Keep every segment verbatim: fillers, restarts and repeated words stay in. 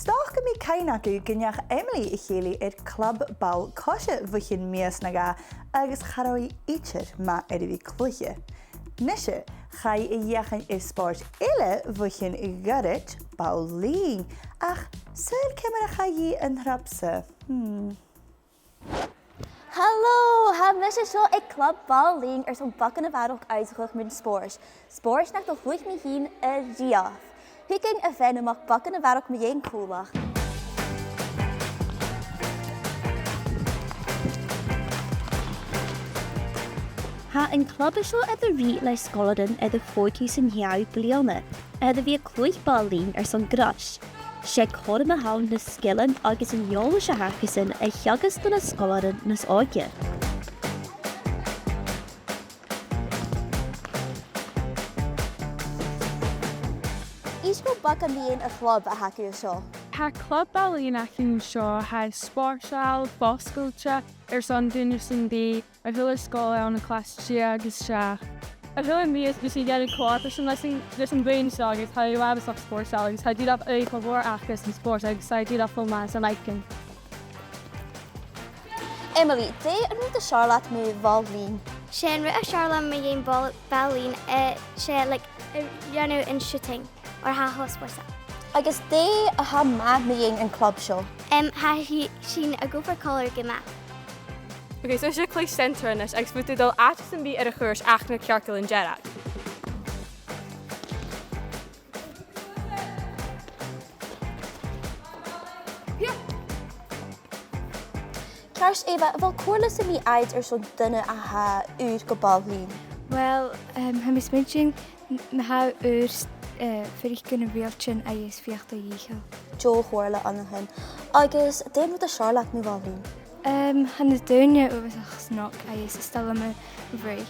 'S dòcha gum bi cuimhne agaibh gun deach Emily a chèilidh air club ball-coise bho chionn mìos no dhà agus cha robh i idir math air a bhith cluiche. Nise, chaidh a dh'fheuchainn air spòrs eile bho chionn ghoirid, ball-lìn, ach saoil ciamar a chaidh dhi an turas-sa? Hmm. Halò! Tha mise seo aig Club Ball-lìn airson Beagan a Bharrachd ionnsachadh mun spòrs. Spòrs nach do chluich mi fhìn a-riamh. Thugainn a bhith a-mach Beagan a Bharrachd mu dheidhinn cùlaibh. Tha an club seo air a ruith le sgoilearan air an fòirneart san t-seachd bliadhna, air a bhith a' cluich ball-lìn airson gnothach. 'S e cothrom a th' ann na sgilean agus an eòlas a th' acasan a theagasg do na sgoilearan nas òige. Innis beagan mu dheidhinn a' chlub a th' agaibh an seo. Tha club ball-lìn againn an seo, tha e spòrsail, fosgailte, airson duine sam bith, a h-uile sgoil ann an clas sia agus seachd. A h-uile mìos bidh sinn a' dèanamh co-oideachas leis an, leis a' bhliadhna seo agus tha e uabhasach spòrsail agus tha dìreach ùidh gu mòr aca san spòrs agus tha e dìreach cho math san aon àm. Emily, dè an rud as fheàrr leat mu bhall-lìn? 'S e an rud as fheàrr leam mu dheidhinn ball-, ball-lìn, eh, 's e, like, a' dèanamh an shooting. Oir tha e cho spòrsail. Agus dè a tha math mu dheidhinn a' chlub seo? Em, tha i, sinn a' gabhail còmhla gu math. Ok, so seo cluich centre a-nis, agus faodaidh tu dol àite sam bith air a' chùirt ach an cearcall an deireadh. Ceart, Eva, a bheil comhairle sam bith agad airson duine a tha ùr gu ball-lìn? Well, em, tha mi a' smaointinn, n-, na tha ùr, eh, fuirich gun a' bhuailtean agus feuch do dhìcheall. Deagh chomhairle a th' ann. Agus dè an rud as fheàrr leat mu bhall-lìn? Em, tha na daoine uabhasach snog agus is toil leam a' bhruich.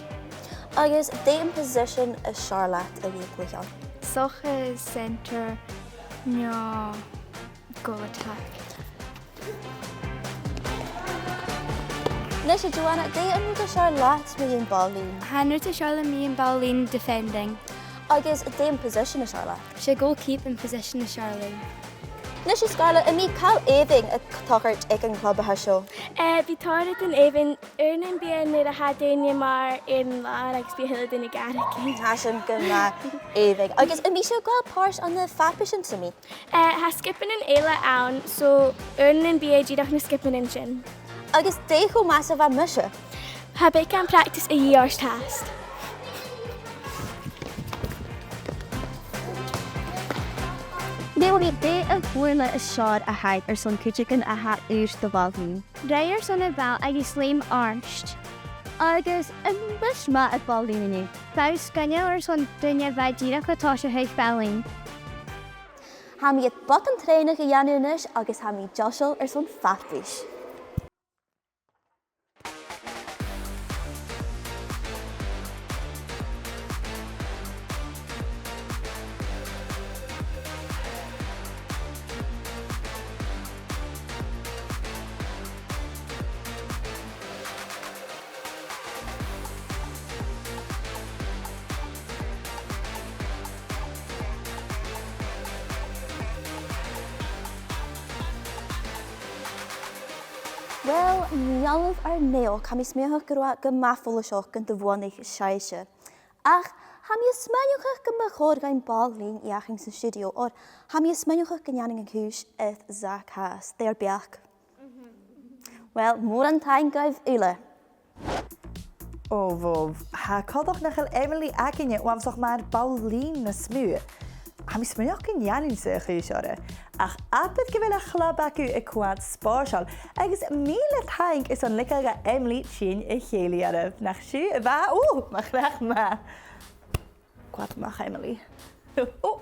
Agus dè am position as fheàrr leat a bhith a' cluich ann? 'S dòcha centre no goal attack. Nise, a Joanna, dè an rud as fheàrr leat mu dheidhinn ball-lìn? Tha an rud as fheàrr leam mu dheidhinn ball-lìn defending. Agus dè am position as fheàrr leat? 'S e goalkeep am position as fheàrr leam. Nise, a Scarlett, am bi càil èibhinn a' tachairt aig a' chlub a tha seo? Eh, bidh tòrr rudan èibhinn, uaireannan bidh e nuair a tha daoine mar air an làr agus bidh a h-uile duine a' gàireachdainn. Tha sin gu math èibhinn. Agus am bi sibh a' gabhail pàirt ann am farpaisean sam bith? Eh, tha sgiobaidhean eile ann, so uaireannan bidh e dìreach na sgiobaidhean sin. Agus dè cho math 's a bha mise? Tha beagan practice a dhìth ort fhathast. Dè, dè an comhairle as fheàrr a th' agad airson cuideigin a tha ùr do bhall-lìn? Ruith airson a' bhall agus leum ort. Agus am bi thu math air ball-lìn an-diugh? Tha e sgoinneil airson duine a bha dìreach a' tòiseachadh ball-lìn. Tha mi air beagan trèanadh a dhèanamh a-nis agus tha mi deiseil airson farpais. Uill, meal do naidheachd, tha mi a' smaoineachadh gun robh e gu math follaiseach gun do bhuannaich sibhse. Ach tha mi a' smaoineachadh gum bu chòir dhuinn ball-lìn fheuchainn san stiùidio, oir tha mi a' smaoineachadh gun dèanainn an cùis air Zach Haas. Dè ur beachd? Uill, mòran taing dhuibh uile. Ò, bhò, tha coltach nach eil Emily againne uabhasach math air ball-lìn nas motha. Tha mi a' smaoineachadh gun dèanainn-sa a' chùis oirre. Ach abair gu bheil a' chlub agaibh a' coimhead spòrsail, agus mìle taing airson leigeil do Emily tighinn a chèilidh oirbh. Nach sibh a bha, ò, mo chreach-mhath. Coimhead a-mach, Emily. Ò.